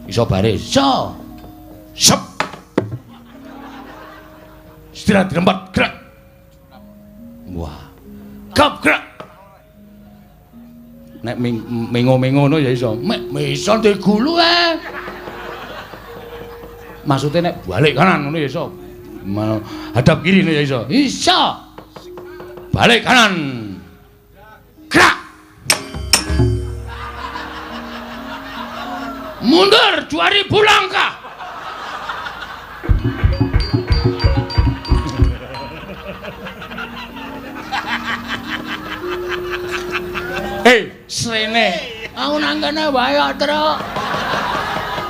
Iso baris. Iso. Sep. Istirahat di tempat, gerak. Wah. Gap gerak. Nek mengo-mengo ngono ya iso. Mek iso ndek gulu ae. Maksudnya nek balik kanan ngono ya iso. Hadap kiri ngono ya iso. Iso. Balik kanan. Gerak. Mundur 2000 langkah. Hei, srene. Aku nang kene wae kok, Truk.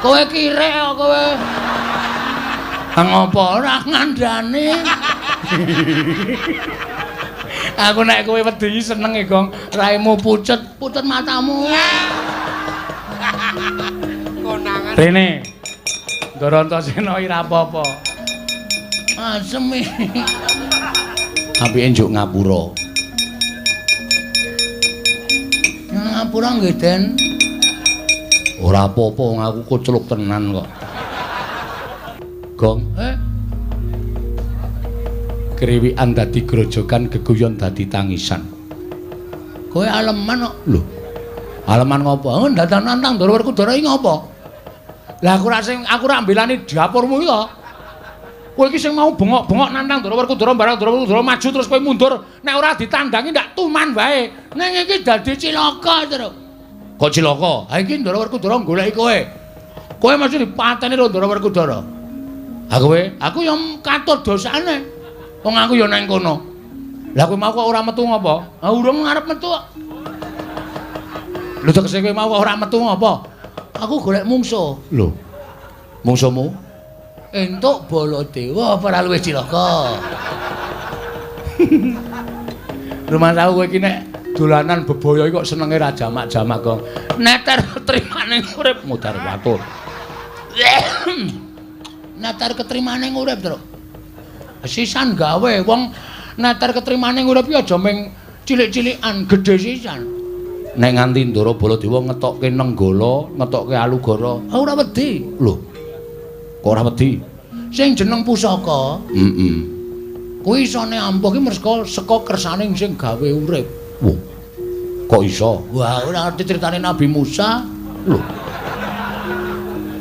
Kowe kirek kok kowe. Ngopo ora ngandani? Aku nek kowe wedi seneng e, Gong. Raimu pucet, pucet matamu. Konangan. Rene. Ndara Antasena iki ra apa-apa. Asem iki. Apike njuk ngapura. Ngapura nggih, Den. Ora apa-apa wong aku kocluk tenan kok. Gong, Kriwikan dadi grojogan, geguyon dadi tangisan. Kowe aleman kok. Lho. Aleman ngopo? Oh, ndatang nantang Ndara Werkudara iki ngopo? Lah aku ra sing aku ra mbelani dapurmu iki to. Kowe iki sing mau bengok-bengok nantang Ndara Werkudara barang Ndara Werkudara maju terus kowe mundur, nek ora ditandangi ndak tuman wae. Ning iki dadi cilaka, Truk. Kok cilaka? Ha iki Ndara Werkudara goleki kowe. Kowe mesti dipateni karo Ndara Werkudara. Ha kowe, aku ya katut dosane. Wong aku ya nang kono. Lah kowe mau kok ora metu ngopo? Ha urung arep metu kok. Lho tegese kowe mau kok ora metu ngopo? Aku golek mungsuh. Lho. Mungsuhmu? Entuk Baladewa apa ora luwih cilaka? Rumah tahu kowe iki nek dolanan bebaya iki kok senenge ra jamak-jamak kok. Neter trimane urip mudar watur. Neter ketrimane urip, Truk. Sisan gawe wong neter ketrimane urip iki aja ming cilik-cilikan, gedhe sisan. Nek nganti Ndara Baladewa ngetokke Nenggala, ngetokke Alugara, ora wedi. Lho. Kok ora wedi? Sing jeneng pusaka, heeh. Kuwi isone ampuh ki merga saka kersane sing gawe urip. Wah. Kok iso? Wah, ora ngerti critane Nabi Musa. Lho.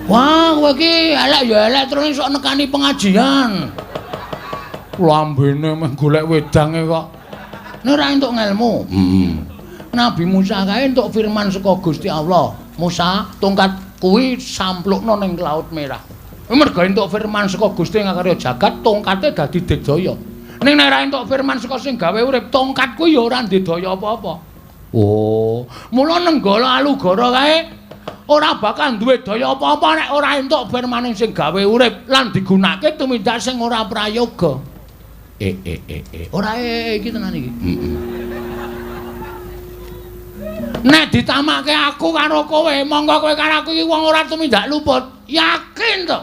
Wah, kowe iki elek ya elek terus iso nekani pengajian. Lambene meh golek wedange kok. Nek ora entuk ngelmu. Heeh. Nabi Musa kae entuk firman saka Gusti Allah. Musa, tongkat kuwi samplukno ning Laut Merah. Merga entuk firman saka Gusti ngakarya jagat, tongkate dadi digdaya. Ning nek ora entuk firman saka sing gawe urip, tongkat kuwi ya ora ndedaya apa-apa. Oh, mula Nenggala Alugara kae ora bakal duwe daya apa-apa nek ora entuk firmane sing gawe urip lan digunakake tumindak sing ora prayoga. Ora iki tenan iki. Heeh. Nek ditamake aku karo kowe, monggo kowe karo aku iki wong ora tumindak luput. Yakin to?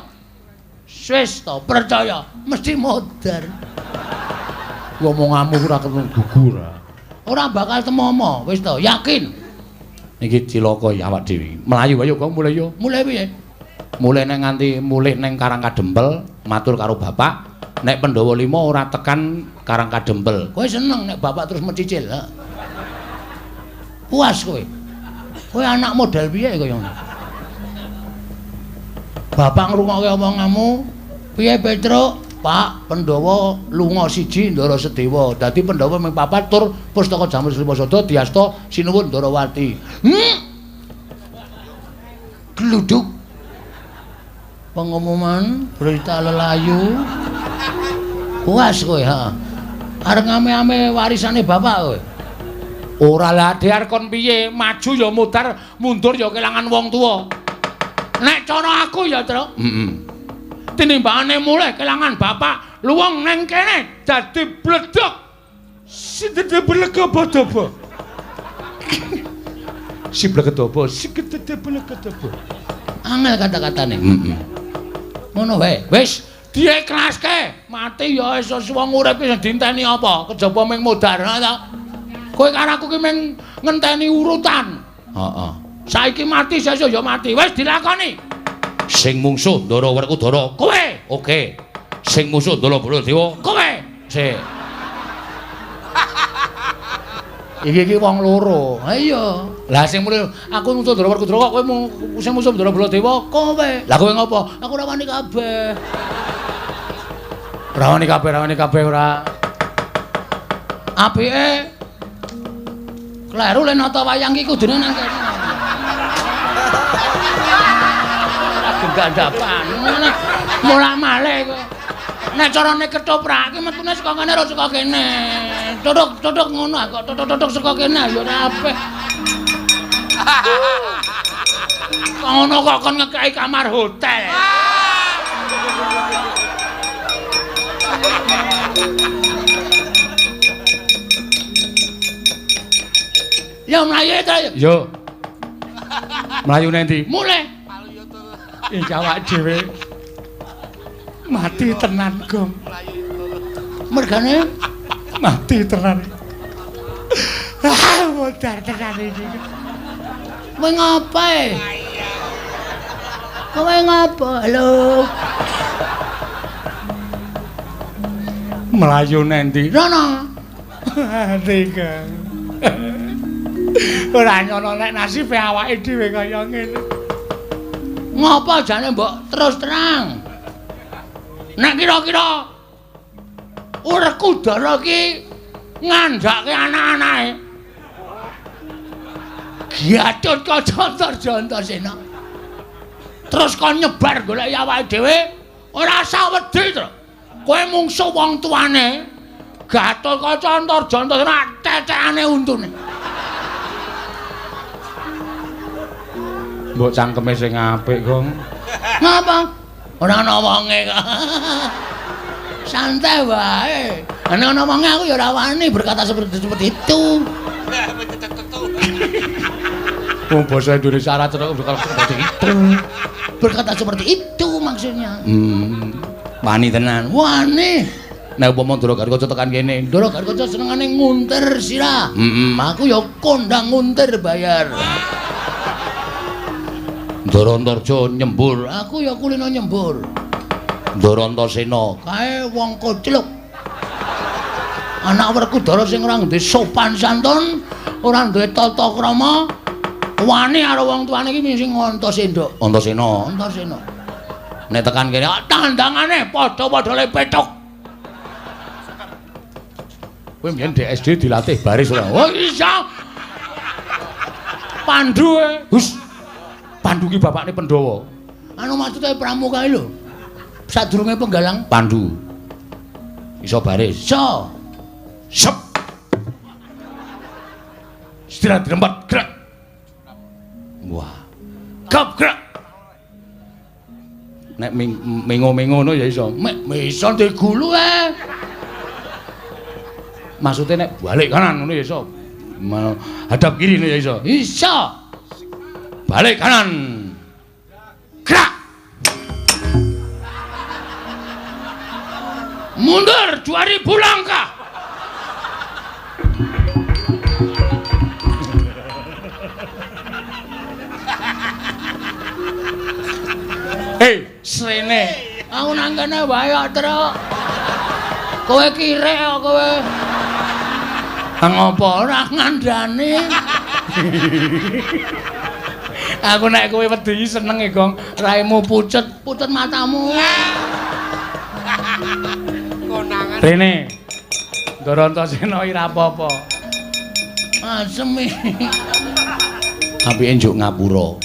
Wis to, percaya, mesti modar. Omonganmu ora ketemu gugur. Ora bakal temomo, wis to, yakin. Iki cilaka ya awak dhewe. Mlayu ayo kok mulih yo. Mulih piye? Mulih nang nganti mulih nang Karang Kadempel, matur karo bapak, nek Pandhawa 5 ora tekan Karang Kadempel. Kowe seneng nek bapak terus mencicil, ha? Puas kowe. Kowe anak model piye kaya ngono? Bapak ngrungokke omonganmu, piye Petruk? Pak, Pandhawa lunga siji Ndara Sedewa. Dadi Pandhawa mung papat tur pustaka Jamur Srimasada diasta sinuwun Ndarawati. Gluduk. Pengumuman berita lelayu. Puas kowe, ha. Arep ngame-ame warisane bapak kowe. Ora lah dhiar kon piye, maju ya mudar, mundur ya kelangan wong tuwa. Nek cara aku ya, Truk. Heeh. Tinimbangane mulih kelangan bapak, luwung neng kene dadi bledok. Sidede blegedobo. Si blegedobo, sigedede blegedobo. Angel kata-katane. Heeh. Ngono wae. Wis diiklaske, mati ya wis wong urip iki dinteni apa? Kejaba ming modar ta. Kowe karo aku ki ming ngenteni urutan. Heeh. Saiki mati sesuk ya mati. Wis dilakoni. Sing mungsuh Ndara Werkudara kowe. Oke. Sing musuh Ndara Baladewa kowe. Sik. Iki iki wong loro. Ha iya. Lah sing muni aku musuh Ndara Werkudara kok kowe sing musuh Ndara Baladewa kowe. Lah kowe ngopo? Aku ora wani kabeh. Ora wani kabeh, ora wani kabeh ora. Apike kleru le nata wayang iki kudune nang kene. Ora gendandhapan. Mulak-malik kowe. Nek carane ketoprak iki metune saka kene ora saka kene. Tutuk-tutuk ngono kok tutuk-tutuk saka kene ya ora apik. Kok ngono kok kon ngekeki kamar hotel. Ya mlayu ta. Yo. Mlayu nang ndi? Mulih. Iki awak dhewe mati tenan, Gong. Mergane mati tenan. Ah, modar tenan iki. Kowe ngapa? Kowe ngapa? Halo. Mlayu nang ndi? Rono. Ati, Kang. Ora nyono nek nasibe awake dhewe kaya ngene. Ngapa jane mbok terus terang? Nek kira-kira Werkudara iki ngandhake anak-anake. Gatotkaca Antarjana. Terus kon nyebar goleki awake dhewe, ora usah wedi to. Kowe mungsuh wong tuane. Gatotkaca Antarjana tetekane untune. Mbok cangkeme sing apik, Gong. Ngapa? Ora ana wonge kok. Santai wae. Nek ana wonge aku ya ora wani berkata seperti itu. Wong basa Indonesia ora cetha berkata seperti itu. Berkata seperti itu maksudnya. Wani tenan. Wani. Nek upama Ndara Gatotkaca tekan kene, Ndara Gatotkaca senengane nguntir sirah. Aku ya kondang nguntir bayar. Ndara Antarja nyembur, aku ya kulino nyembur. Ndara Antasena, kae wong kocluk. Anak Werkudara sing ora duwe sopan santun, ora duwe tata krama, wani karo wong tuane iki sing Antasena. Antasena, Antasena. Nek tekan kene, tandangane padha-padha le pethuk. Kowe mbiyen di SD dilatih baris ora? Oh iya. Pandu e. Hus. Pandu ki bapakne Pandhawa. Anu maksude pramuka lho. Sadurunge penggalang Pandu. Iso baris. Iso. Sep. Istirahat dirempat gerak. Wah. Gap gerak. Nek mengo-mengo ngono ya iso. Mek iso digulu e. Maksudnya nek balik kanan ngono ya iso. Hadap kiri ngono ya iso. Iso. Balik kanan. Gerak. Mundur 2000 langkah. Hei, srene. Aku nang kene wae kok, Truk. Kowe kirek kok kowe. Ngopo ora ngandani? Aku nek kowe wedi seneng e, Gong. Raimu pucet, pucet matamu. Konangan. Rene. Ndara Antasena ora apa-apa. Asem iki. Apike njuk ngapura.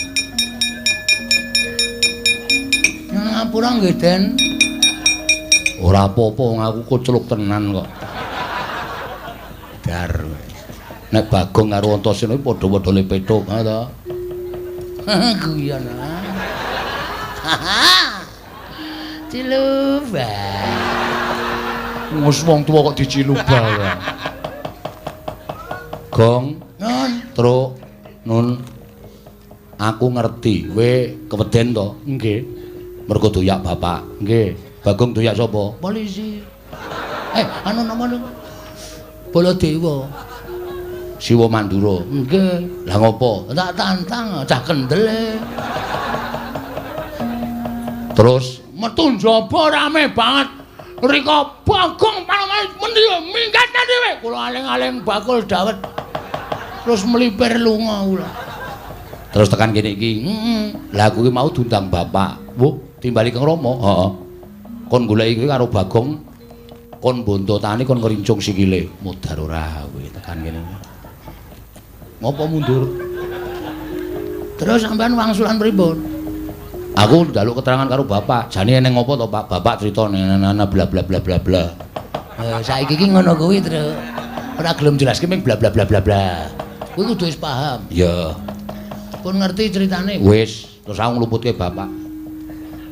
Ngapura nggih, Den. Ora apa-apa wong aku kocluk tenan kok. Dar. Nek Bagong karo Antasena iki padha-padha le pethuk, ha ta? Guyon. Ciluba. Wis wong tuwa kok diciluba ya. Gong, Nun, Truk, Nun. Aku ngerti, kowe keweden to? Nggih. Mergo doyak bapak. Nggih. Bagong doyak sapa? Polisi. Anu nama niku? Baladewa. Siwa Mandura. Nggih. Lah ngopo? Tak tantang cah kendel. Terus metu njaba rame banget. Rika Bagong Panoman mendi minggat dhewe. Kula aling-aling bakul dawet. Terus mlipir lunga kula. Terus tekan kene iki. Heeh. Lah aku ki mau diundang bapak. Wuh, timbali Kang Rama. Heeh. Kon goleki kuwi karo Bagong kon bontotane kon ngrincung sikile. Mudhar ora kowe tekan kene. Ngopo mundur? Terus sampean wangsulan pripun? Aku njaluk keterangan karo bapak. Jane eneng ngopo to, Pak? Bapak crita nana bla bla bla bla bla. Saiki iki ngono kuwi, Tru. Ora gelem jelaske ming bla bla bla bla bla. Kuwi kudu wis paham. Iya. Pun ngerti ceritane. Wis, terus aku ngluputke bapak.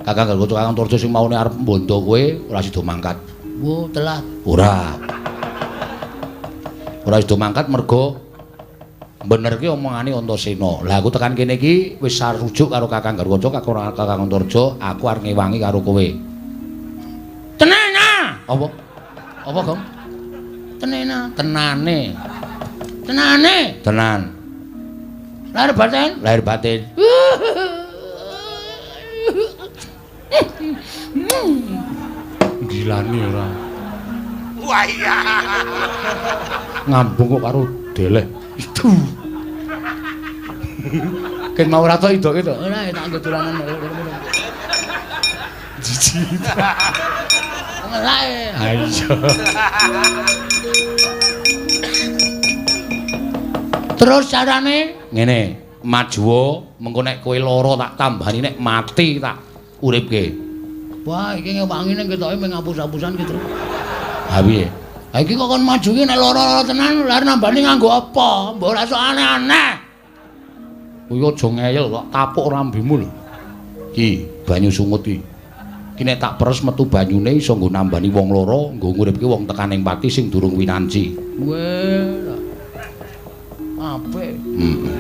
Kakang Gargoco Kakang Torjo sing maune arep mbondo kowe ora sida mangkat. Wo, telat. Ora. Ora sida mangkat mergo bener ki omongane Antasena. Lah aku tekan kene iki wis sarujuk karo Kakang Gargoco, Kakang Antarja, aku arep ngewangi karo kowe. Tenana. Apa? Apa, Gong? Tenena, tenane. Tenane. Tenan. Lahir batin? Lahir batin. Gilani ora. Wah iya. Ngambung kok karo deleh. Itu. Ken mau ora tok idoke to? Ora tak nggo dolanan. Jijik. Ngelake. Ha iya. Terus carane ngene, majuwa mengko nek kowe lara tak tambani nek mati tak uripke. Wah, iki ngewangi ning ketoke mung ngapus-apusan ki, Tru. Ha piye? Ha iki kok kon maju ki nek lara-lara tenan lha nambani nganggo apa? Mbok ora sok aneh-aneh. Kuwi aja ngeyel kok tapuk rambimu lho. Iki banyu sungut iki. Iki nek tak peres metu banyune iso nggo nambani wong lara, nggo nguripke wong tekan ing pati sing durung winanci. Weh. Apik. Heeh.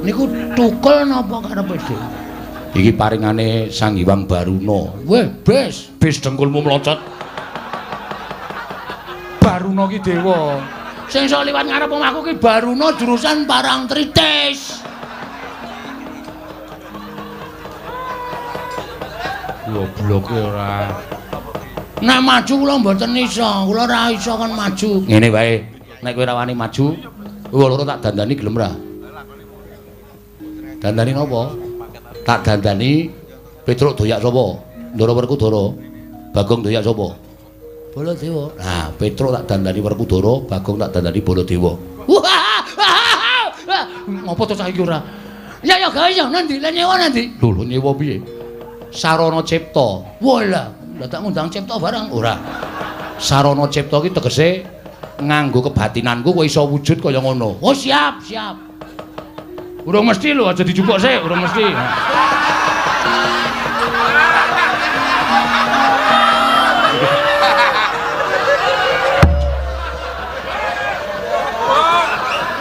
Niku tukul napa karepe dhewe? Iki paringane Sang Hyang Baruna. Weh, bes, bes dengkulmu mlocot. Baruna ki dewa. Sing iso liwat ngarep omahku ki Baruna jurusan Parangtritis. Gobloke ora. Nek maju kula mboten iso, kula ora iso kon maju. Ngene wae, nek kowe ora wani maju, kowe loro tak dandani gelem ra? Dandani napa? Tak dandani Petruk doyak sapa? Ndara Werkudara. Bagong doyak sapa? Baladewa. Nah, Petruk tak dandani Werkudara, Bagong tak dandani Baladewa. Ngopo to cah iki ora? Ya ya gawe ya nandi, lah nyewa nandi? Lho, lho nyewa piye? Sarana Cipta. Walah, lah tak ngundang Cipta barang ora. Sarana Cipta ki tegese nganggo kebatinanku kowe iso wujud kaya ngono. Oh, siap, siap. Urung mesti lho, aja dijupuk sik, urung mesti.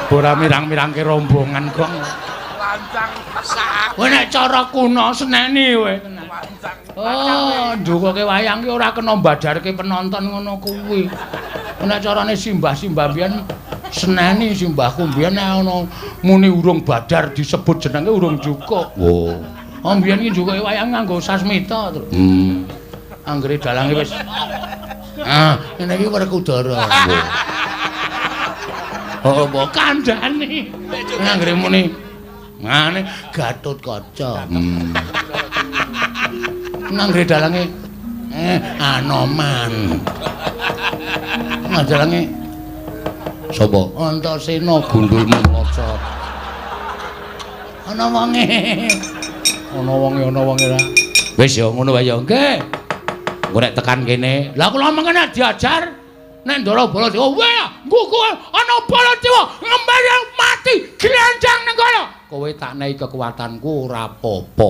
Ora mirang-mirangke rombongan kok. Lancang sak. Kowe nek cara kuno seneni kowe. Oh, ndukoke wayang ki ora kena mbadarke penonton ngono kuwi. Nek carane simbah-simbah biyen seneni simbahku biyen nek ana muni urung badar disebut jenenge urung cukup. Oh. Oh biyen ki njukoke wayang nganggo sasmita terus. Anggere dalange wis. Ah, ngene iki Werkudara. Oh, mbok kandhane. Anggere muni ngene Gatotkaca. Anggere dalange Anoman. Dalange sapa? Antasena gundulmu mlocot. Ana wonge. Ana wonge, ana wonge ra. Wis ya ngono wae ya. Nggih. Engko nek tekan kene, lah kula mengene diajar nek Ndara Baladewa, weh, nggugu ana Baladewa ngembali mati glenjang ning kono. Kowe tak nehi kekuatanku ora apa-apa.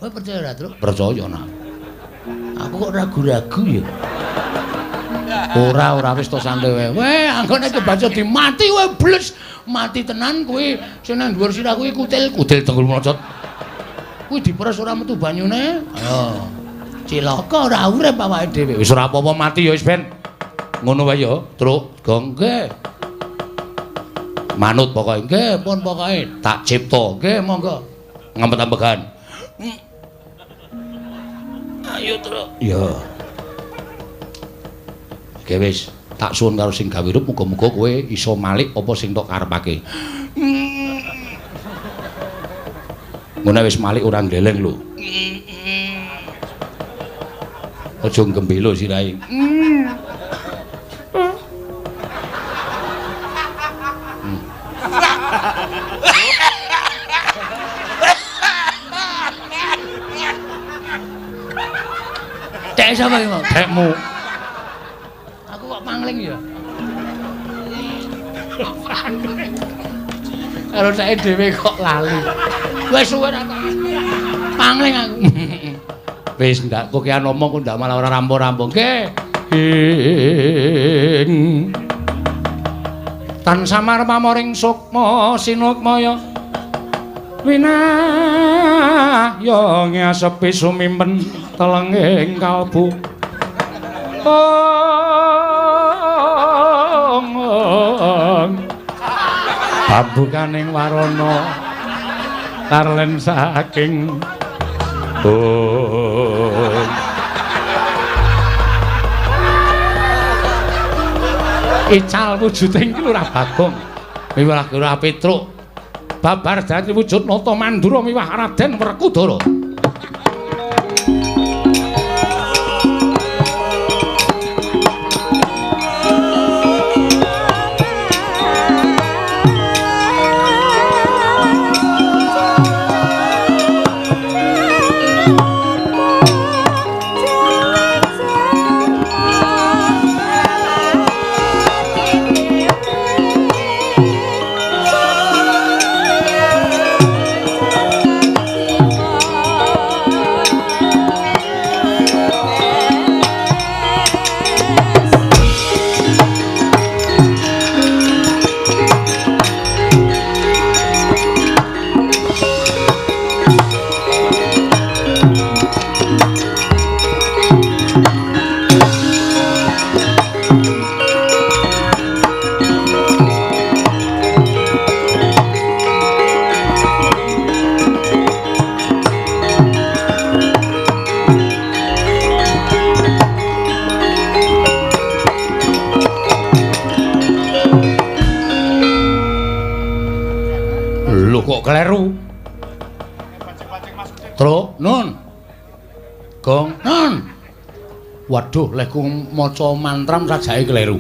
Kowe percaya ora, Truk? Percaya nak. Aku kok ragu-ragu ya. Ora, ora wis to santai wae. Weh, anggone kebaca dimati kowe bles, mati tenan kuwi sing nang dhuwur sirah kuwi kutil, kutil dengkul mlocot. Kuwi diperes ora metu banyune. Ayo. Cilaka ora urip awake dhewe. Wis ora apa-apa mati ya wis ben. Ngono wae ya, Truk. Gong nggih. Manut pokoke. Nggih, pun pokoke tak cipta. Nggih, monggo. Ngempet-ambegan. Ayo, Truk. Ya. Oke wis, tak suwun karo sing gawe rup muga-muga kowe iso malik apa sing tok karepake. Ngono wis malik ora ngleleng lho. Aja gembelo sirahe. Cek sapa iki, Mas? Tekmu. Aku kok mangling ya. Karo ceke dhewe kok lali. Wis suwe ra tak mangling aku. Wis ndak kokean omong kok ndak malah ora rampung-rampung. Nggih. Tan samar pamoring sukma sinukmaya winahya ngasepi sumimpen telenging kalbu. Pambukaning warana karlen saking bung. Ical wujuding Lurah Bagong miwah Lurah Petruk babar dadi wujud Nata Mandura miwah Raden Werkudara. Lho kok kleru? Truk, nun. Gong, nun. Waduh, lehku maca mantram sajake kleru.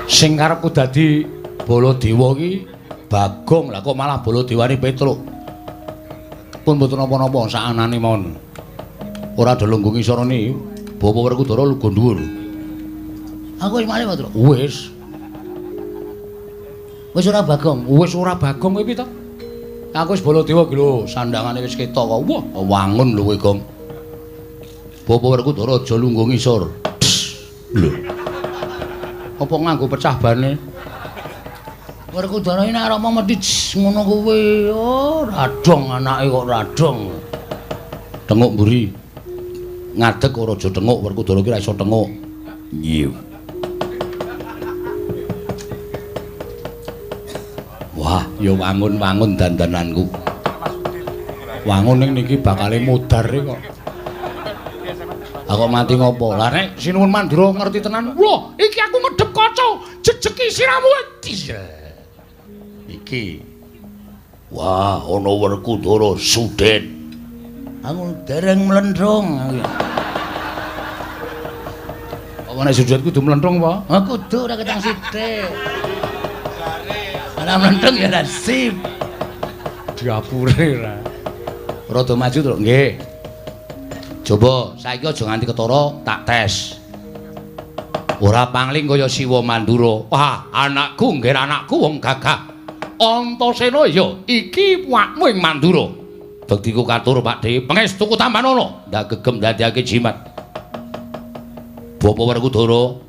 Sing karepku dadi Baladewa iki Bagong, lah kok malah Baladewane Petruk. Pun mboten napa-napa sakanane mawon. Ora ada lungguh ngisorone, Bapak Werkudara lungguh dhuwur. Aku wis mari, Truk. Wis. Wis ora Bagong. Wis ora Bagong kowe piye to? Aku wis Baladewa iki lho, sandangane wis ketok kok. Wah, wangun lho kowe, Gong. Bapak Werkudara aja lungguh ngisor. Lho. Apa nganggo pecah bane? Werkudara iki nek arep mesti ngono kuwi. Oh, radong anake kok radong. Tenguk mburi. Ngadeg ora aja tenguk, Werkudara iki ora iso tenguk. Iya. Wah, ya wangun-wangun dandananku. Wangun ning niki bakale mudhar kok. Aku mati ngopo? Lah nek Sinuwun Mandura ngerti tenan. Wah, iki aku medhep kaca, jejeki siramu. Iki. Wah, ana Werkudara Suden. Aku dereng mlenthung. Apa nek Sudet kudu mlenthung apa? Ah kudu ora ketang sithik. Ora mlenthung ya nasib. Diapure ra. Rada maju, Truk. Nggih. Coba saiki aja nganti ketara, tak tes. Ora pangling kaya Siwa Mandura. Wah, anakku nggih anakku wong gagah. Antasena ya iki wakmu ing Mandura. Bektiku katur Pakdhe, pangestuku tampanana. Ndak gegem ndadekake jimat. Bapak Werkudara.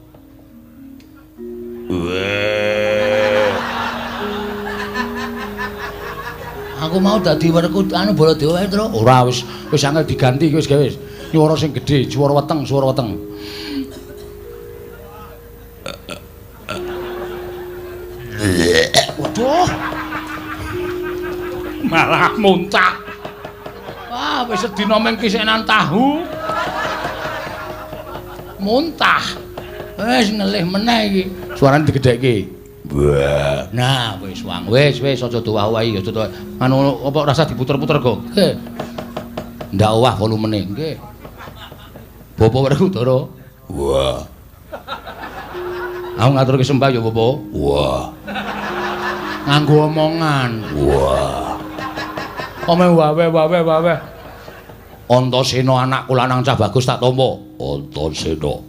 Aku mau dadi Werkudara anu Baladewa wae, Truk. Ora wis wis angel diganti wis gawe wis. Nyuwara sing gedhe, swara weteng, swara weteng. Waduh. Malah muntah. Wah, wis sedina mung kisenan tahu. Muntah. Wis ngelih meneh iki. Suarane digedhekke. Wah. Nah, wis wang. Wis wis aja dowah-owahi, aja dowah. Anu apa rasa diputer-puter kok. Nggih. Ndak owah volumene, nggih. Bapak Werkudara. Wah. Aku ngaturke sembah ya, Bapak. Wah. Nganggo omongan. Wah. Omong wawe wawe wawe. Antasena anakku lanang cah bagus tak tampa. Antasena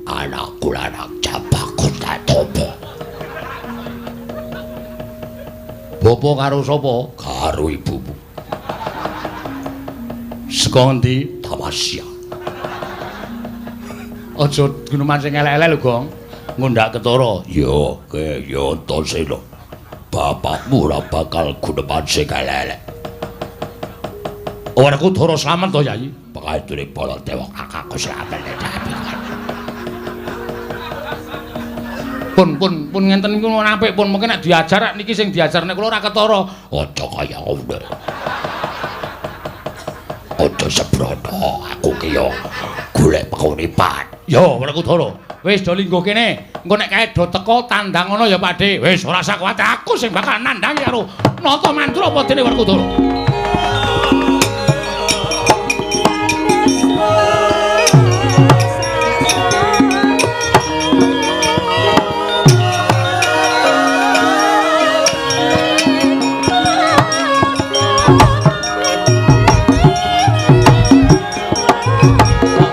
anakku lanang cah bagus tak tampa. Bapak karo sapa? Karo ibumu. Saka ngendi? Tamasya. Aja guneman sing elek-elek lho, Gong. Ngundak ketara. Ya, ke ya Antasena. Bapakmu ora bakal guneman sing elek-elek. Werkudara slamet to, Yayi? Pangestune Baladewa kakangku slamet. Pun pun pun ngenten niku apik pun mungkin nek diajar niki sing diajar nek kula ora ketara. Aja kaya ngono. Aja sembrono, aku ki yo golek penguripan. Yo Werkudara, wis do lingguh kene. Engko nek kae do teko tandang ngono ya Pakde. Wis ora usah kuwatir, aku sing bakal nandhangi karo Nata Mandura apa dene Werkudara.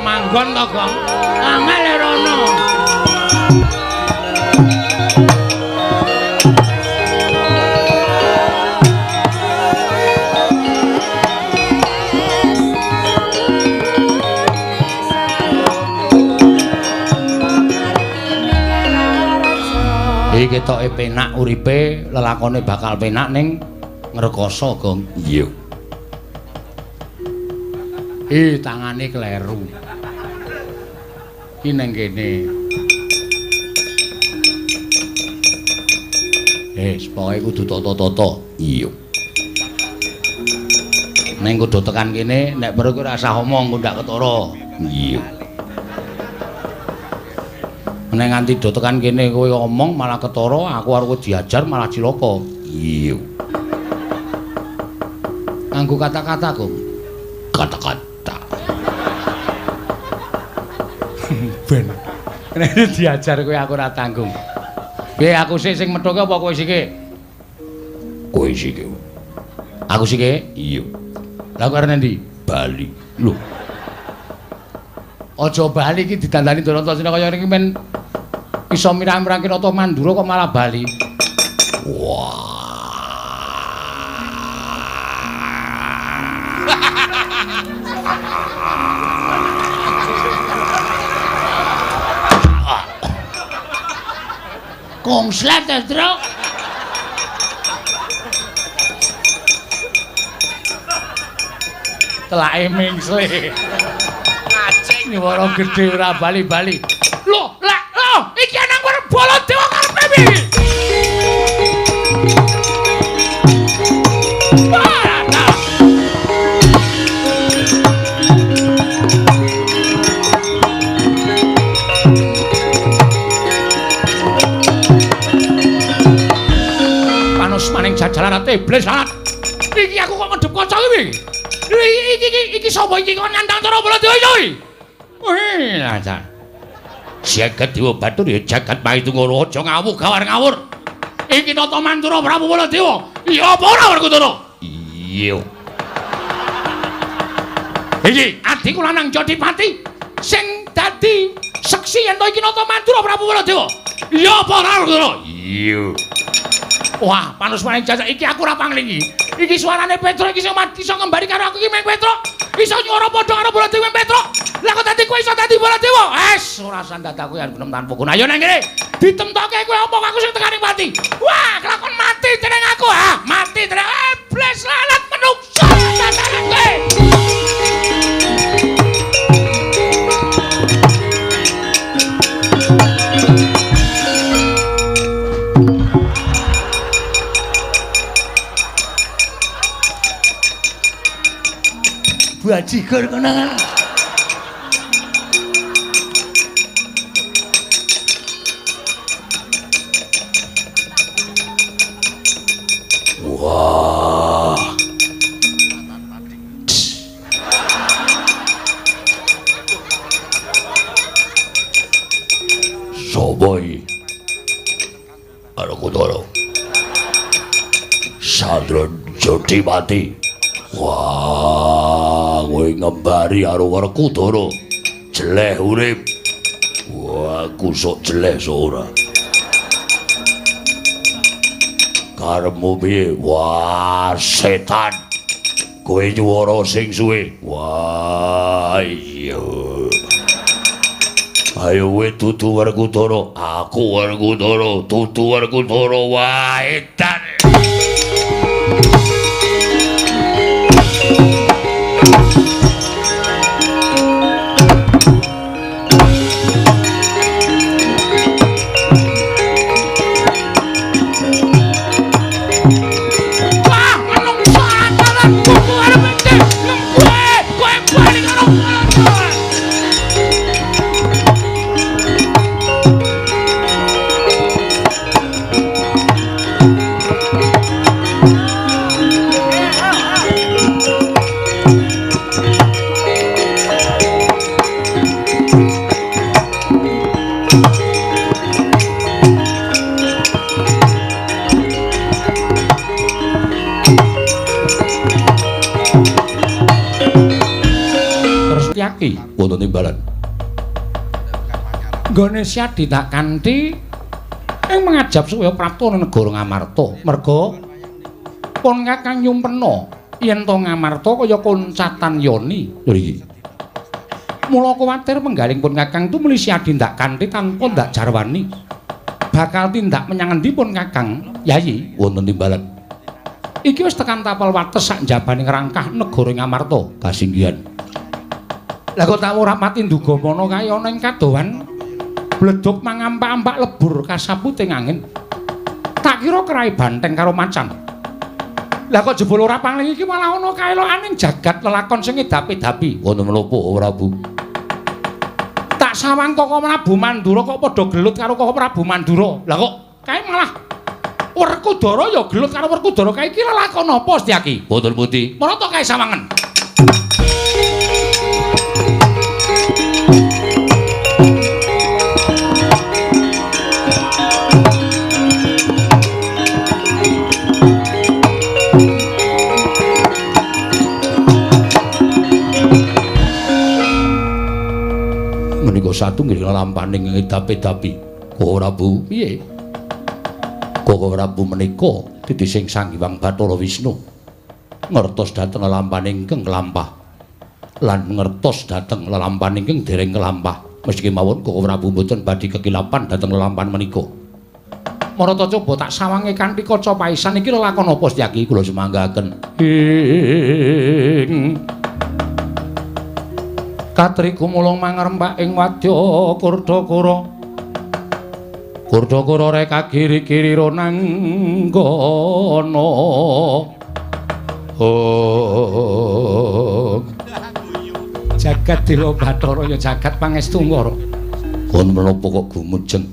Manggon to, Gong? Angel rono. Iki ketoke penak uripe, lelakone bakal penak ning ngrekoso, Gong. Iya. Ih, tangane kleru. Iki nang kene. Pokoke kudu tata-tata. Iya. Ning kudu tekan kene, nek perlu ora usah omong, engko ndak ketara. Iya. Nek nganti do tekan kene kowe omong malah ketara, aku arep diajar malah cilaka. Iya. Nganggo kata-kata, Gong. Kata-kata. Ben. Nek diajar kowe aku ora tanggung. Piye aku sik sing methuke apa kowe sike? Kowe sike. Aku sike? Iya. Lah kowe arep endi? Bali. Lho. Aja bali iki didandani Antasena kaya ngene iki men iso mirang-mirangke Nata Mandura kok malah bali. Wah. Kongslet, Truk. Telake mingsle. Ngaceng nyuwara gedhe ora bali-bali. Lho, lah, lho, iki anang Baladewa karepe piye? Maning jajaran iblis lalat. Iki aku kok ngedep kaca iki. Iki iki iki sapa iki kok nandang cara Baladewa iki? Wih, lancar. Jagat Dewa Batur ya jagat Maitungara aja ngawuh gawar ngawur. Iki Nata Mandura Prabu Baladewa. Iya apa ora Werkudara? Iya. Iki adhiku lanang Jodipati sing dadi seksi yen to iki Nata Mandura Prabu Baladewa. Iya apa ora Werkudara? Iya. Wah, panus maning jajak iki aku ora panglingi. Iki suarane Petruk iki sing iso ngembari karo aku iki meng Petruk. Iso nyuwara padha karo Baladewa meng Petruk. Lah kok dadi kowe iso dadi Baladewa? Es, ora sandat aku yen gunem tanpa guna. Ayo nang kene. Ditemtoke kowe omong aku sing tekaning pati. Wah, kelakon mati jeneng aku. Ah, mati jeneng iblis lalat menungso. Dandanan kowe. bajigur kono. Wah. Sopo iki? Werkudara. Sandra Jodimati. Wah, kowe ngembari karo Werkudara. Jeleh urip. Wah, aku sok jeleh sok ora. Karepmu piye? Wah, setan. Kowe nyuwara sing suwe. Wah, iya. Ayo kowe dudu Werkudara. Aku Werkudara, dudu Werkudara. Wah, edan. Wonten timbalan. Nggone Syadi tak kanthi ing mangajab supaya prapta negara Ngamarta. Merga pun Kakang nyumpena yen to Ngamarta kaya koncatan yoni. Lho iki. Mula kuwatir penggaling pun Kakang tumuli Syadi ndak kanthi tanpa ndak jarwani. Bakal tindak menyang endi pun Kakang? Yayi, wonten timbalan. Iki wis tekan tapel wates sak njabane ngrangkah negara Ngamarta. Kasinggihan. Lah kok tak ora pati nduga mono kae ana ing kadohan bledhog mangampak-ampak lebur kasaputing angin. Tak kira kerai banteng karo macan. Lah kok jebul ora pangling iki malah ana kaelokaning jagat lelakon sing edapi-dapi. Wonten menapa Prabu? Tak sawang Koko Prabu Mandura kok padha gelut karo Koko Prabu Mandura. Lah kok kae malah Werkudara ya gelut karo Werkudara kae iki lelakon apa Setyaki? Wonten pundi? Marata kae sawangen. Menika satunggiling lelampaning edapi-dapi. Koko Prabu, piye? Koko Prabu menika titising Sang Hyang Bathara Wisnu ngertos dhateng lelampaning ingkang kelampah lan ngertos dhateng lelampahan ingkang dereng kelampah. Mesti kemawon Koko Prabu mboten badhe kekilapan dhateng lelampahan menika. Marata coba tak sawange kanthi kaca paisan iki lelakon apa Setyaki kula sumanggaken. Ing Katri gumulung mangrempak ing wadya Kurdakara. Kurdakara reka kiri-kiri ronanggana. Oh. Jagat Dila Bathara ya jagat pangestu ngara. Wonten menapa kok gumujeng?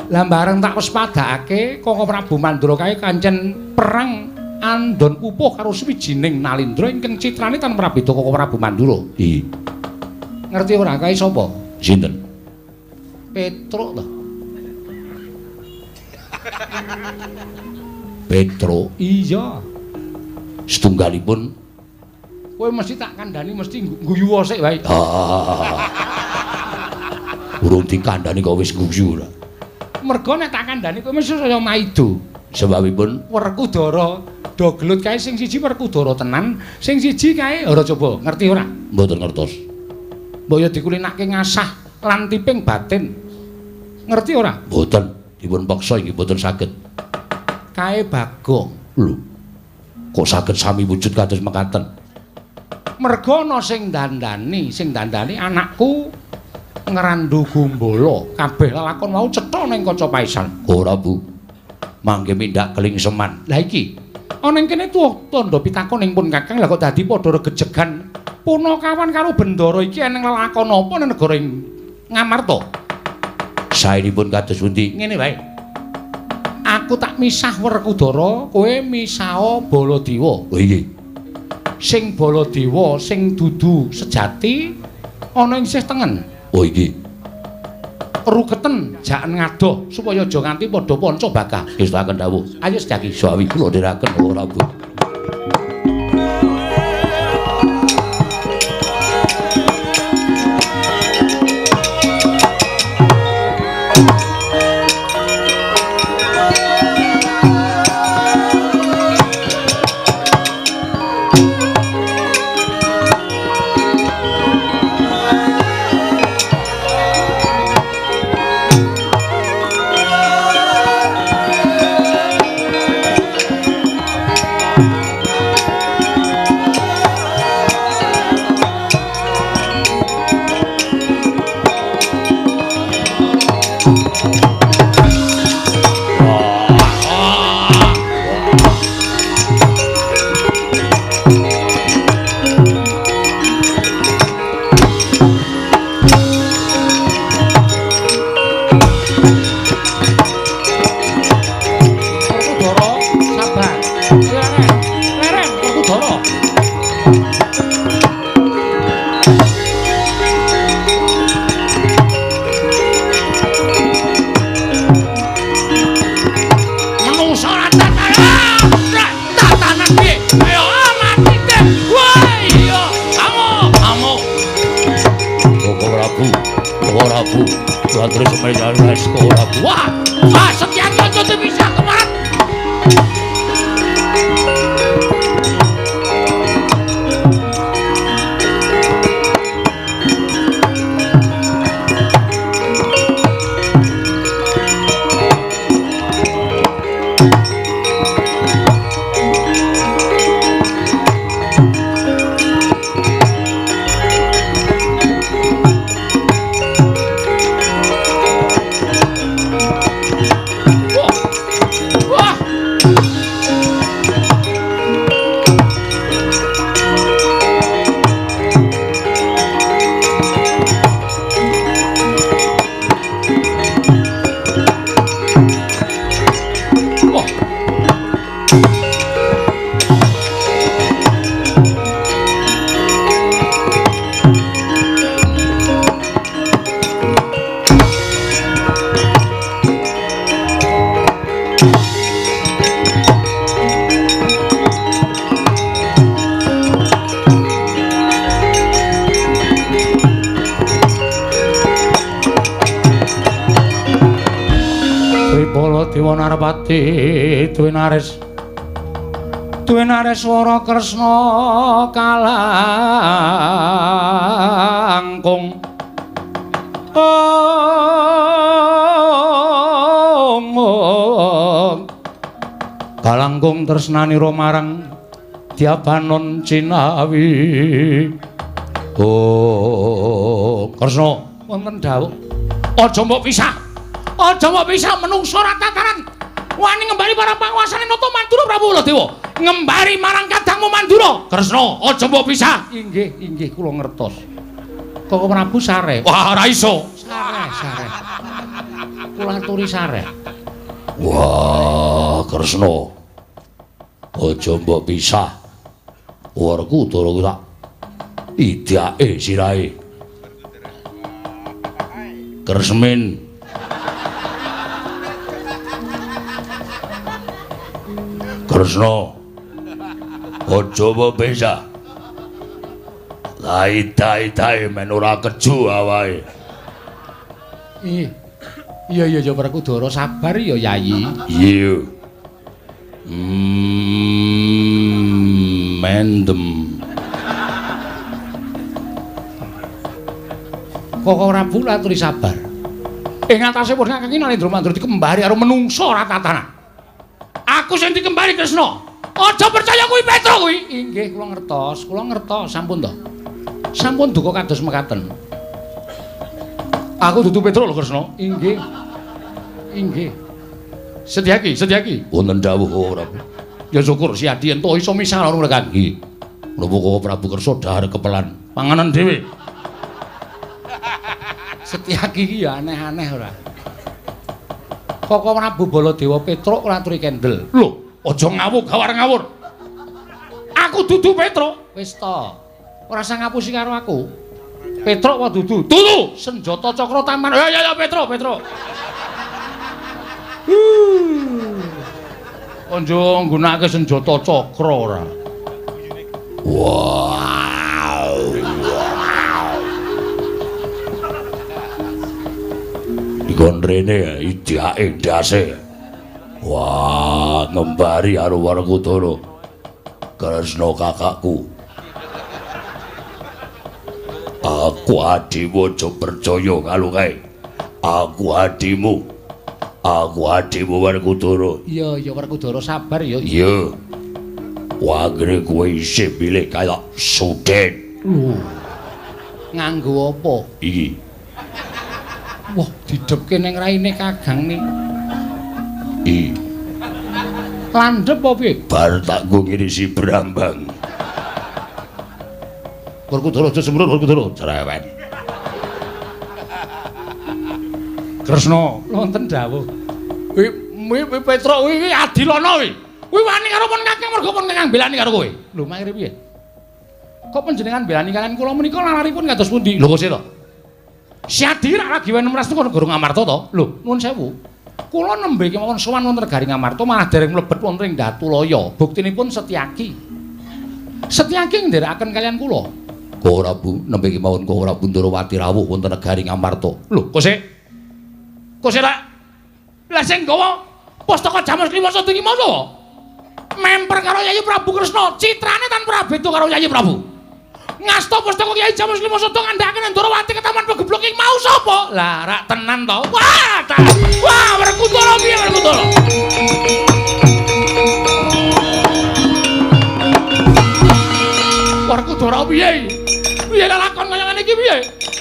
Lah bareng tak wespadakake Koko Prabu Mandura kae kancen perang andon pupuh karo swijining Nalindra ingkang citrane tan prabeda Koko Prabu Mandura. Iya. Ngerti ora kae sapa? Sinten? Petruk to. Petruk? Iya. Setunggalipun kowe mesti tak kandhani mesti guyu sik wae. Urung dikandhani kok wis guyu ora. Mergo nek tak kandhani kowe mesti saya maido. Sebabipun Werkudara do gelut kae sing siji Werkudara tenan, sing siji kae ora coba ngerti ora? Mboten ngertos. Mbok ya dikulinake ngasah lan tiping batin. Ngerti ora? Mboten, dipun peksa inggih mboten saged. Kae Bagong. Lho. Kok saged sami wujud kados mekaten? Merga ana sing dandani anakku Ngrandu Gumbala. Kabeh lelakon mau cetha ning kaca paisan. Ora, Bu. Mangke mindhak kelingseman. Lah iki Ana ing kene tuwa tandha pitakon ing pun Kakang, lah kok dadi padha regejegan Punakawan karo Bendara iki eneng lelakon apa nang negara ing Ngamarta? Saenipun kados pundi? Ngene wae. Aku tak misah Werkudara, kowe misah Baladewa. Oh iya. Sing Baladewa sing dudu sejati ana ing sisih tengen. Oh iki. Ruketen jaken ngadoh supaya aja nganti padha panca bakah. Ngestakaken dawuh. Ayo Setyaki, sawi kula dherekaken ora Bu. Wah, Setyaki aja dipisah kemarin. Narpati Dwinares Dwinares swara Kresna kalangkung om kalangkung tresnanira marang Dyabanon Cinawi. Oh Kresna wonten dawuh aja mbok pisah. Aja mbok pisah menungso ora tataran. Wani ngembari para panguasane Nata Mandura Prabu Baladewa. Ngembari marang kadangmu Mandura. Kresna, aja mbok pisah. Inggih, inggih kula ngertos. Koko Prabu sare. Wah, ora iso. Sare, sare. Kula aturi sare. Wah, Kresna. Aja mbok pisah. Werkudara kuwi tak idake sirahe. Kresmin. Kresna aja mbok pisah. Lai-tai-tai men ora keju awake. Iya. Iya iya ya Werkudara sabar ya Yayi. Iya. Mendem. Koko Prabu laturi sabar. Ing atase pun Kakang Nalendra Mandura dikembari karo menungsa ora tatanan. Aku sing dikembari Kresna. Aja percaya kuwi Petro kuwi. Inggih kula ngertos, kula ngertos sampun to. Sampun duka kados mekaten. Aku dudu Petro lho Kresna. Inggih. Inggih. Setyaki, Setyaki. Wonten dawuh Prabu. Ya syukur si Adi ento iso misah karo Kakang. Nggih. Menapa Koko Prabu kersa dhahar kepelan panganan dhewe. Setyaki iki ya aneh-aneh ora. Koko Prabu Baladewa Petruk ora aturi kendel. Lho, aja ngawur gawar ngawur. Aku dudu Petruk. Wis to. Ora usah ngapusi karo aku. Petruk apa dudu? Dudu. Senjata cakra taman. Ya ya ya Petruk, Petruk. Aja nggunakake senjata cakra ora. Wow. Wow. Dikon rene idake ndase. Wah, ngembari karo Werkudara. Kresna kakakku. Aku adimu aja percaya karo kae. Aku adimu. Aku adimu Werkudara. Iya, iya Werkudara sabar ya. Iya. Wagre kowe isih milih kaya Suden. Lho. Nganggo apa? Iki. Wah, didhepke ning raine Kakang ni. Iki. Landhep apa piye? Bar tak nggo ngirisi brambang. Werkudara aja semrut Werkudara cerewet. Kresna wonten dawuh. Kuwi Petruk kuwi adilana kuwi. Kuwi wani karo pun Kakang mergo pun Kakang belani karo kowe. Lho makire piye? Kok panjenengan belani kalian kula menika lalaripun kados pundi? Lho kok sih to? Si Adi rak lagi wene mras teko negara Ngamarta to? Lho, nuwun sewu. Kula nembe kemawon sowan wonten negari Ngamarta malah dereng mlebet wonten ing Datulaya. Buktinipun Setyaki. Setyaki nderekaken kalian kula. Koko Prabu nembe kemawon Koko Prabu Ndorowati rawuh wonten negari Ngamarta. Lho, kok sik? Kok sik lak? Lah sing gawa pustaka Jamus Klima Sada iki mau memper karo Yayi Prabu Kresna, citrane tanpa beda karo Yayi Prabu. Ngasta pustaka Kyai Jamus Klima Sada ngandhakake Ndorowati ketaman pegeblok iki mau sapa? Lah rak tenan to. Wah, ta. Wah, Werkudara piye Werkudara? Werkudara piye? Piye lakon kaya ngene iki piye?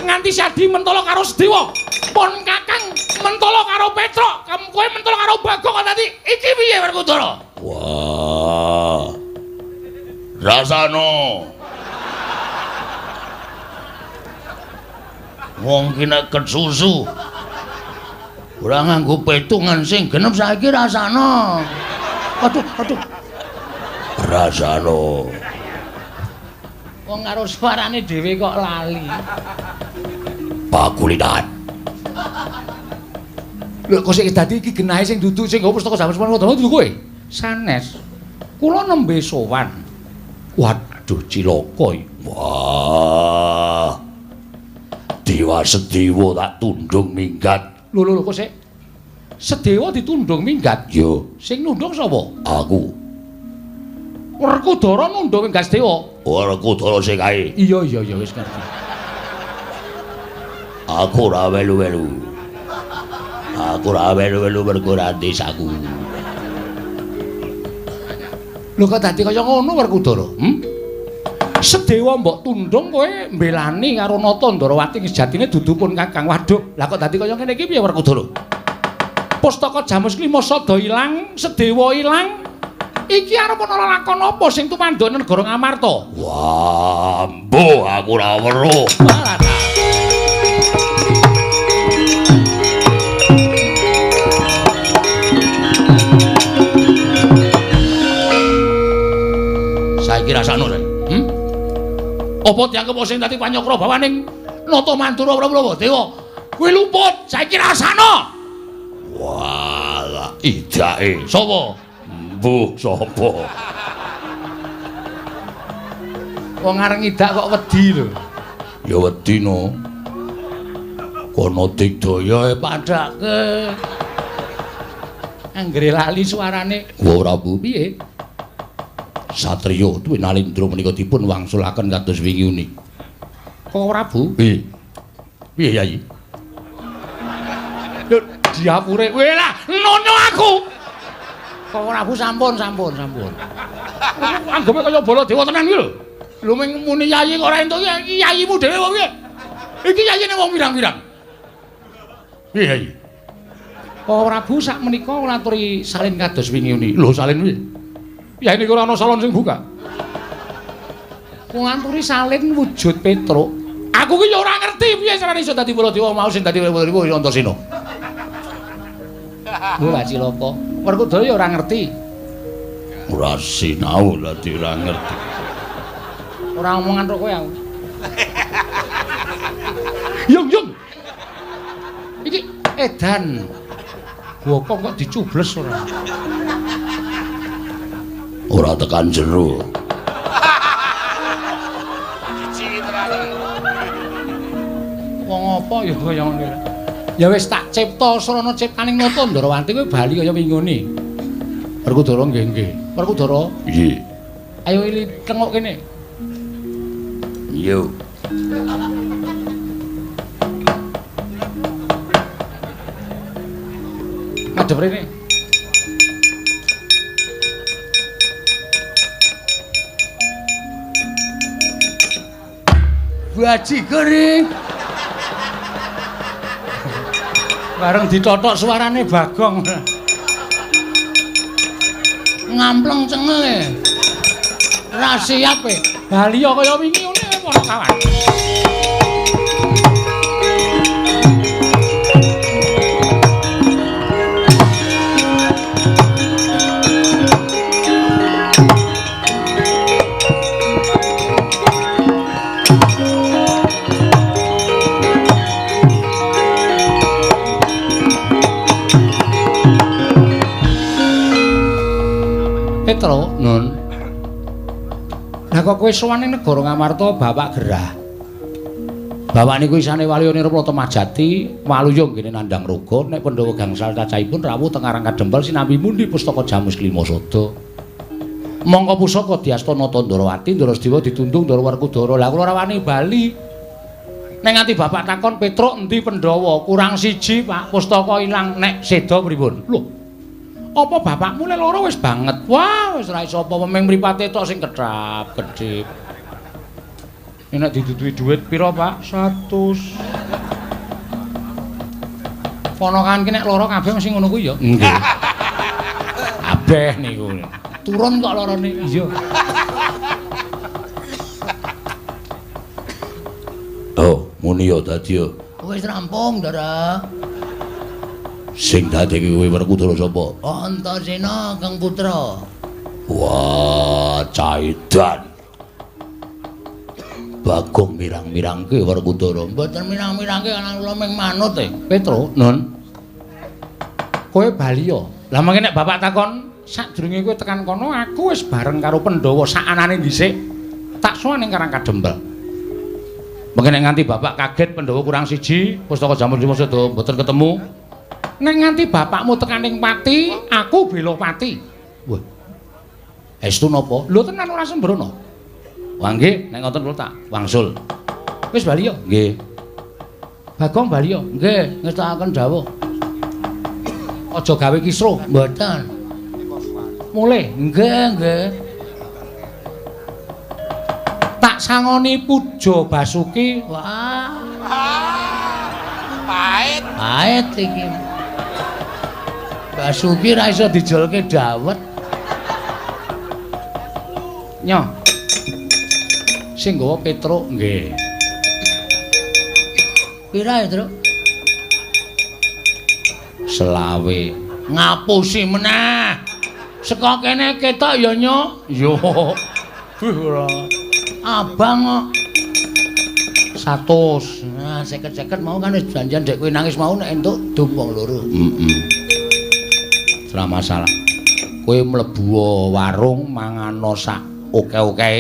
Nganti Sadi mentolo karo Sedewa. Pon Kakang mentolo karo Petruk, kowe mentolo karo Bagong kok dadi iki piye Werkudara? Wah. Rasano. Wong ki nek kesusu ora nganggo petungan sing genep saiki rasano. Aduh, aduh. Rasano. Wong karo suarane dhewe kok lali. Pakulitan. Lho kok sik dadi iki genahe sing dudu sing nggawa pustaka Jamus Klima Sada dudu kowe? Sanes. Kula nembe sowan. Waduh cilaka iki. Wah. Dewa Sedewa tak tundung minggat. Lho lho lho kok sik. Sedewa ditundung minggat? Iya. Sing nundung sapa? Aku. Werkudara nundung minggat Sedewa. Werkudara sing kae. Iya iya iya wis ngerti. Aku ora welu-welu. Aku ora welu-welu mergo ora desaku. Lho kok dadi kaya ngono Werkudara? Sedewa mbok tundung kowe mbelani karo Nata Ndorowati sejatine dudu pun Kakang. Waduh, lah kok dadi kaya ngene iki piye Werkudara? Pustaka Jamus Klima Sada ilang, Sedewa ilang. Iki arep ana lakon apa sing tumandhane negara Ngamarta? Wah, mbuh aku ora weruh. Saiki rasakno saiki. Apa dianggep sing dadi panyokra bawaning Nata Mandura Prabu Dewa? Kuwi luput, saiki rasakno. Walah, idake sapa? Mbuh sapa? Wong areng ngidak kok wedi lho. Ya wedi no. Kono digdaya padake. Anggere lali suarane. Wa Prabu piye? Satriya Dwinalindra menika dipun wangsulaken kados wingi uni. Kok Prabu? Piye? Piye Yayi? Lho diapure kowe lah nono aku. Kok Prabu sampun sampun sampun. Anggepe kaya Baladewa tenan iki lho. Lho mung muni Yayi kok ora entuk iki yayimu dhewe kok piye? Iki yayine wong pirang-pirang. Piye Yayi? Kok Prabu sak menika ngaturi salin kados wingi uni. Lho salin piye? Ya ini ora ana salon sing buka. Wong anturi salin wujud Petruk. Aku ki ya ora ngerti piye carane iso dadi Baladewa mau sing dadi Baladewa ya Antasena. Wah cilaka. Werkudara ya ora ngerti. Ora sinau dadi ora ngerti. Ora omongan karo kowe aku. Yung yung. Iki edan. Gopong kok dicubles ora. Ora tekan jero. Wong apa ya kaya ngene. Ya wis tak cipta srana ciptaning nata Ndarawanti kowe bali kaya wingone. Werkudara nggih nggih. Werkudara? Nggih. Ayo ili tengok kene. Yo. Madhep rene. Bajigur. Bareng ditotok suarane Bagong. Ngampleng cengele. Ora siap e. Bali kaya wingi ngene para kawan. Petro, Nun. Lah kok kowe sowan ning negara Ngamarta bapak gerah. Bapak niku isane Waluya Nirplata Majati, Waluya nggene nandhang raga nek Pandhawa gangsal cacahipun rawuh teng Karang Kadempel sinambi mundi pustaka Jamus Klima Sada. Mongko pusaka diasta Nata Ndarawati, Ndarasedewa ditundung Ndara Werkudara. Lah kula ora wani bali. Nek nganti bapak takon Petruk endi Pandhawa, kurang siji Pak, pustaka ilang nek seda pripun? Lho. Apa bapakmu le loro wis banget. Wah, wis ora iso apa ming mripate tok sing kedhap kedhip. Nek diduduhi dhuwit pira, Pak? 100. Ponakan ki nek loro kabeh mesti ngono kuwi ya. Nggih. Kabeh niku. Turun kok lorone. Iya. Oh, muni ya dadi ya. Wis rampung, Ndara. Sing dadi kuwi Werkudara sapa? Antasena Kang Putra. Wah, caidan. Bagong mirang-mirangke Werkudara. Mboten mirang-mirangke ana kula ming manut e. Petro, Nun. Kowe bali ya. Lah mangke nek bapak takon sadurunge kowe tekan kono aku wis bareng karo Pandhawa sakanane dhisik. Tak sowan ning Karang Kadempel. Mangke nek nganti bapak kaget Pandhawa kurang siji, pustaka Jamus Lima Sada mboten ketemu. Nek nganti bapakmu tekan ning pati, aku bela pati. Wah. Estu napa? Lho tenan ora sembrono. Wah nggih, nek ngoten kula tak wangsul. Wis bali ya? Nggih. Bagong bali ya? Nggih, ngestakaken dawuh. Aja gawe kisruh. Mboten. Mulih. Nggih, nggih. Tak sangoni puja Basuki. Wah. Pahit. Pahit iki. Basuki ra iso dijolke dawet. Nyoh. Sing nggawa Petruk nggih. Pira ya, Truk? Selawe. Ngapusi meneh. Saka kene ketok ya, Nyo. Yo. Buh ora. Abang kok. 100. Nah, 50-50 mau kan wis janjian dek kowe nangis mau nek entuk dum wong loro. Heeh. Ora masalah. Kowe mlebu warung mangano sak oke-oke,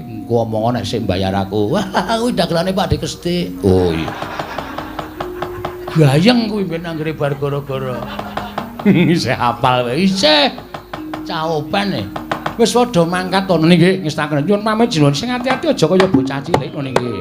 engko omong nek sik mbayar aku. Wah, kuwi dagelane Pak Dik Kestik. Oh iya. Gayeng kuwi ben anggere bar gara-gara. Isih hafal wae. Isih caopan e. Wis padha mangkat to nggih ngestaken. Nyuwun pamit jenengan sing ati-ati aja kaya bocah cilik ngene iki.